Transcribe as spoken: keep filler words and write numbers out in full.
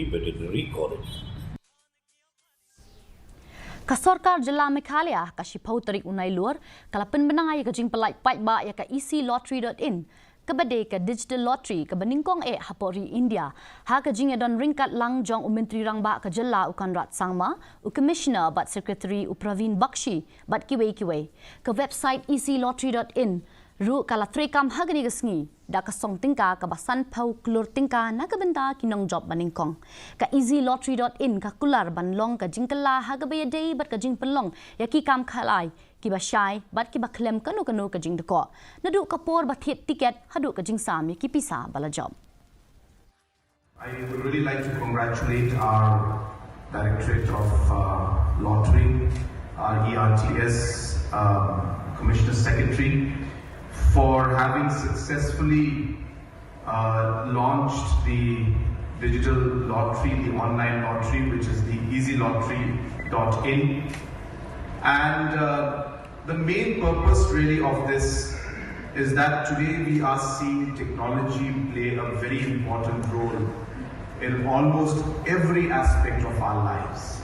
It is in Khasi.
Veterinary College. Ka sorkar jylla Meghalaya ka shiphew tarik u Nailur ka la pynbna ïa ka jingpyllait paidbah ïa ka E C lottery dot in, kaba dei ka digital lottery kaba nyngkong eh hapoh ri India, ha ka jingïadon ryngkat lang jong u Myntri Rangbah ka jylla u Conrad Sangma, u Commissioner bad Secretary u Praveen Bakshi bad kiwei kiwei. Ka website E C lottery dot in ruh ka la treikam ha kane ka sngi da ka song tyngka kaba sanphew klur tyngka na ka bynta ki nongjop ba nyngkong. Ka E C lottery dot in ka kular ban long ka jingkylla ha kaba ïadei bad ka jingpynlong ïa ki kam khalai kiba shai bad kiba khlem kano kano ka jingdkoh, naduh ka por ba thied tiket haduh ka jingsam ïa ki pisa ba la jop. I would really like to congratulate our Directorate of uh, Lottery, our E R T S uh, Commissioner Secretary, for having successfully uh, launched the digital lottery, the online lottery, which is the easy lottery dot in. And uh, the main purpose really of this is that today we are seeing technology play a very important role in almost every aspect of our lives.